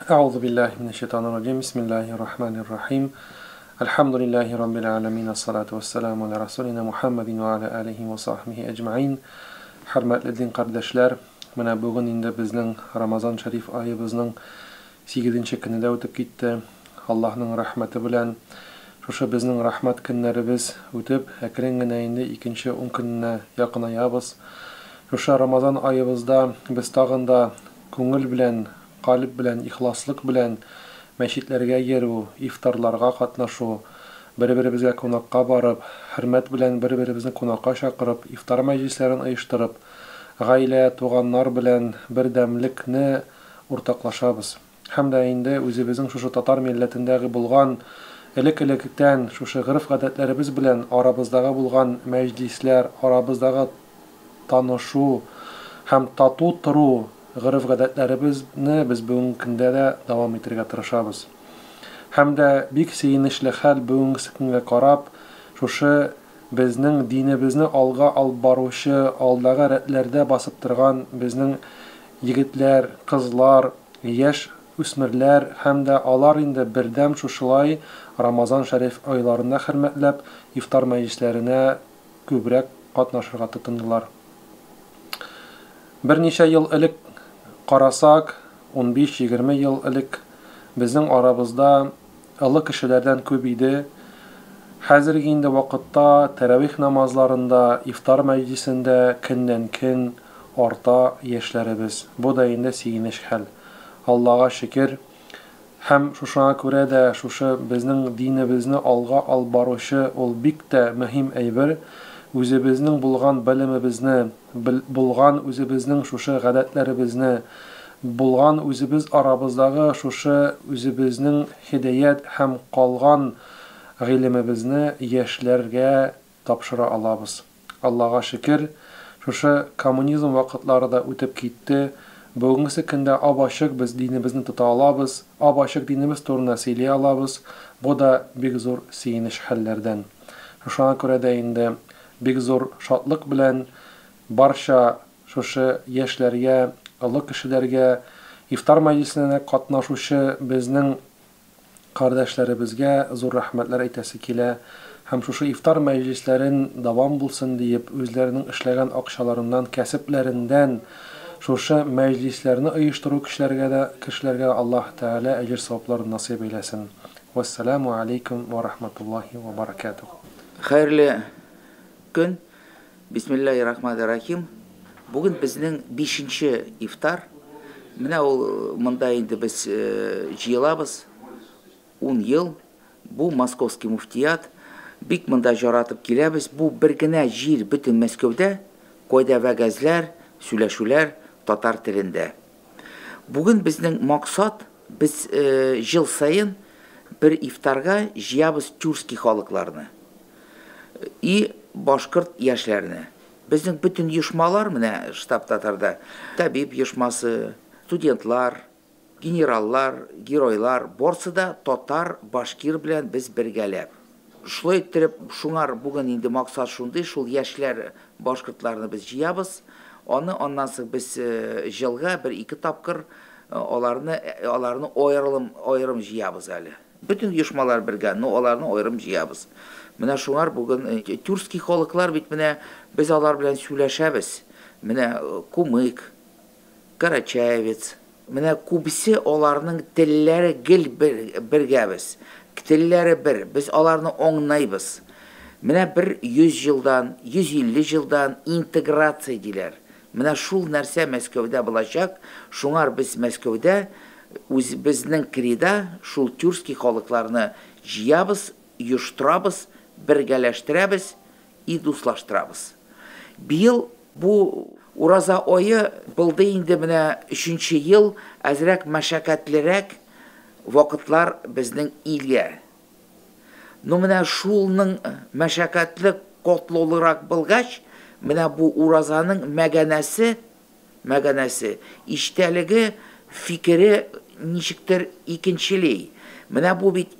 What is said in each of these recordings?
Әгъузу биллаһи минәш шайтанир раҗим. Бисмиллаһир рахманир рахим. Әлхәмдүлиллаһи раббил аламин. Ассалату вассаламу аля расулина Мухаммадин ва аля алихи ва сахбихи әҗмәин. Хөрмәтле дин кардәшләр, менә бүген инде безнең Рамазан шәриф аебызның 8 көне дә үтеп китте. Аллаһның рәхмәте белән шушы безнең рәхмәт көннәребез үтеп, әкрен генә инде икенче 10 көненә якынаябыз. Шушы Рамазан аебызда без тагын да күңел белән, калб белән, ихласлык белән мәчетләргә йөрү, ифтарларга катнашу, бер-беребезгә кунакка барып, хөрмәт белән бер-беребезне кунакка чакырып, ифтар мәҗлесләрен оештырып, гаилә, туганнар белән бердәмлекне уртаклашабыз. Һәм дә инде үзебезнең шушы татар милләтендәге булган элек-электән шушы гореф-гадәтләребез белән арабыздагы булган мәҗлисләр, арабыздагы танышу һәм тату тору гореф-гадәтләребезне без бүгенге көндә дә дәвам итәргә тырышабыз. Һәм дә бик сөенечле хәл бүгенге көнгә карап, шушы безнең динебезне алга алып баручы, алдагы рәтләрдә басып торган безнең егетләр, кызлар, яшь үсмерләр һәм дә алар инде бердәм шушылай Рамазан шәриф айларында хөрмәтләп ифтар мәҗлесләренә күбрәк катнашырга тотындылар. Берничә ел элек карасак, 15-20 ел элек безнең арабызда олы кешеләрдән күп иде. Хәзерге инде вакытта тәравих намазларында, ифтар мәҗлесендә көннән-көн арта яшьләребез. Бу да инде сөенеч хәл. Аллага шөкер. Һәм шушыңа күрә дә шушы безнең динебезне алга алып баручы ул бик тә мөһим әйбер. Үзебезнең булган белемебезне, булган үзебезнең шушы гадәтләребезне, булган үзебез арабыздагы шушы үзебезнең һидаят һәм калган гыйлемебезне яшьләргә тапшыра алабыз. Аллага шөкер, шушы коммунизм вакытлары да үтеп китте. Бүгенге көндә ап-ачык без динебезне тота алабыз, ап-ачык динебез турында сөйли алабыз. Бу да бик зур сөенеч хәлләрдән. Шушыңа күрә дә инде бик зур шатлык белән барча шушы яшьләргә, олы кешеләргә, ифтар мәҗлесенә катнашучы безнең кардәшләребезгә зур рәхмәтләр әйтәсе килә. Һәм шушы ифтар мәҗлесләрен дәвам булсын диеп, үзләренең эшләгән акчаларыннан, кәсепләреннән шушы мәҗлесләрне оештыру кешеләргә дә, кешеләргә Аллаһ Тәгалә әҗер савапларын насыйп әйләсен. Вассаламу алейкум ва рахматуллахи ва баракатух. Хәерле көн. Бисмиллахир-рахманир-рахим. Бүген безнең 5-нче ифтар. Менә ул монда инде без җыелабыз 10 ел. Бу Московский муфтият. Бик монда жаратып киләбез. Бу бер генә җир бөтен Мәскәүдә, кайда вәгазьләр, сөйләшүләр татар телендә. Бүген безнең максат, без ел саен бер ифтарга җыябыз тюркский халыкларны и башкорт яшьләрне. Безнең бөтен оешмалар менә штаб татарда, табиб оешмасы, студентлар, генераллар, геройлар, барсы да татар, башкир белән без бергәләп. Шулай иттереп, шуңар бүген инде максат шундый, шул яшьләр башкортларны без җыябыз. Аны аннан соң без җылга бер-ике тапкыр аларны аерым җыябыз әле. Бөтен оешмалар бергә, но аларны аерым җыябыз. Менә шуңар бүген тюркский халыклар бит менә без алар белән сөйләшәбез. Менә кумык, карачаевец. Менә күбесе аларның телләре гел бергәбез. Телләре бер, без аларны аңлайбыз. Менә бер 100 елдан, 150 елдан интеграция диләр. Менә шул нәрсә Мәскәүдә булачак. Шуңар без Мәскәүдә үзебезнең крида шул тюркский халыкларны җыябыз, оештырабыз, бергәләштерәбез и дуслаштырабыз. Быел бу ураза ае булды инде менә 3-нче ел, әзрәк мәшәкатьлерәк вакытлар безнең илгә. Но менә шулның мәшәкатьле котлаулырак булгач, менә бу уразаның мәгәнәсе, иштәлеге, фикере ничектер икенчелей. Менә бу бит,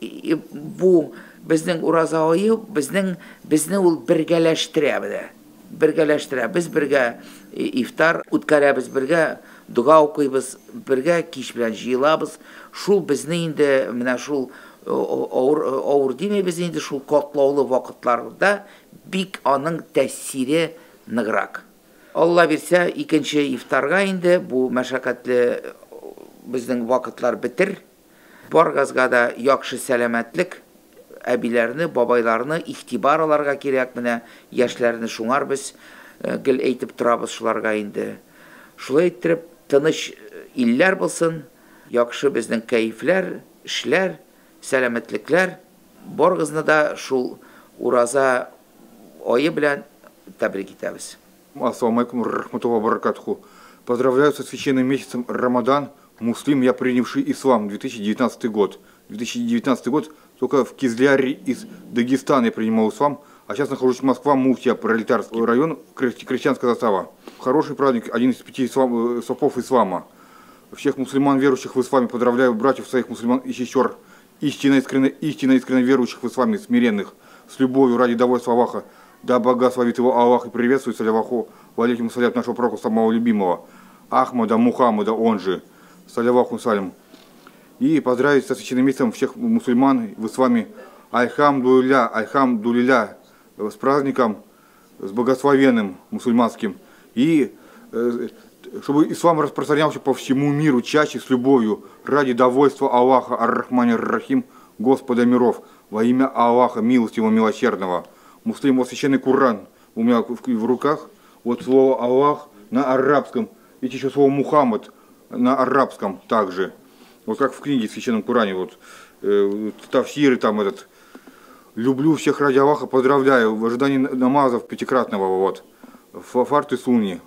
бу безнең ураза ае, безне ул бергәләштерә менә. бергәләштерә. Без бергә ифтар үткәрәбез, бергә дога укыйбыз, бергә кич белән җыелабыз. Шул безне инде менә шул авыр димибез инде, шул катлаулы вакытларда бик аның тәэсире ныграк. Алла бирсә, икенче ифтарга инде бу мәшәкатьле безнең вакытлар бетер. Барыгызга да яхшы сәламәтлек, әбиләрне, бабайларны игътибар аларга кирәк, менә яшьләрне шуңар без гел әйтеп торабыз шуларга инде. Шулай иттереп, тыныч илләр булсын, яхшы безнең кәефләр, эшләр, сәламәтлекләр. Барыгызны да шул ураза айы белән тәбрик итәбез. Ассаламу алейкум рахматуллахи ва баракатуху. Поздравляю со священным месяцем Рамадан, муслим, я принявший ислам, 2019 год. 2019 год только в Кизляре из Дагестана я принимал ислам, а сейчас нахожусь в Москве, муфтия, Пролетарский район, Крестьянская застава. Хороший праздник, один из 5 сопов ислама. Всех мусульман, верующих в исламе, поздравляю братьев своих мусульман и сестер, истинно искренне верующих в исламе, смиренных, с любовью ради довольства Аллаха. Да благословит его Аллах и приветствует, саляваху, валейкум салям, нашего пророка, самого любимого, Ахмада Мухаммада, он же, саляваху салям. И поздравить со священным местом всех мусульман в исламе. Альхамдулилля, альхамдулилля, с праздником, с благословенным мусульманским. И чтобы ислам распространялся по всему миру чаще с любовью, ради довольства Аллаха, Ар-Рахмани Ар-Рахим, Господа миров, во имя Аллаха, милостивого, милосердного. Муслим, вот священный Куран у меня в руках, вот слово Аллах на арабском, и еще слово Мухаммад на арабском также. Вот как в книге в священном Куране, вот тафсиры там этот. Люблю всех ради Аллаха, поздравляю, в ожидании намазов пятикратного, вот, фарт и сунни.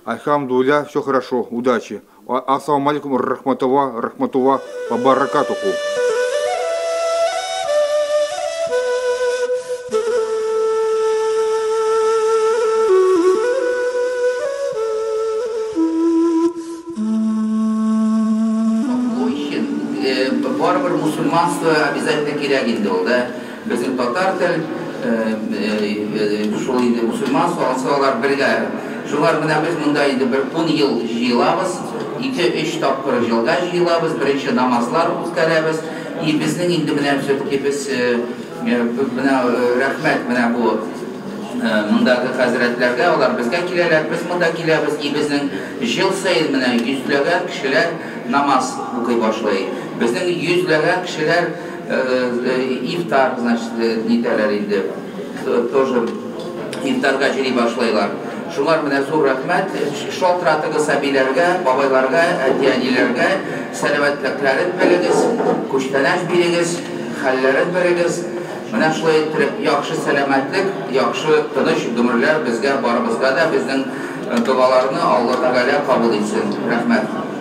Альхамдулилля, все хорошо, удачи. Ассаламу алейкум, рахматуллах, рахматуллах, ва баракатуху. Барыбер мусульманство обязательно кирәк инде ул, да? Безнең татар тел, шул инде мусульманство, ансы алар бергә. Шулар менә без монда инде бер 10 ел җыелабыз, 2-3 тапкыр җылга җыелабыз, беренче намазлар үткәрәбез. И безнең инде менә все-таки без менә рәхмәт менә бу мондагы хәзрәтләргә, алар безгә киләләр, без монда киләбез. И безнең ел саен менә йөзләгән кешеләр намаз укый башлый. Безнең йөзләгән кешеләр ифтар, значит, нитәләр инде, тоже ифтарга йөри башлыйлар. Шулар менә зур рәхмәт. Шалтыратыгыз әбиләргә, бабайларга, әти-әниләргә, сәламәтлекләрен белегез, күчтәнәч бирегез, хәлләрен белегез. Менә шулай иттереп, яхшы сәламәтлек, яхшы тыныч гомерләр безгә, барыбызга да, безнең догаларны Алла Тәгалә кабул итсен. Рәхмәт.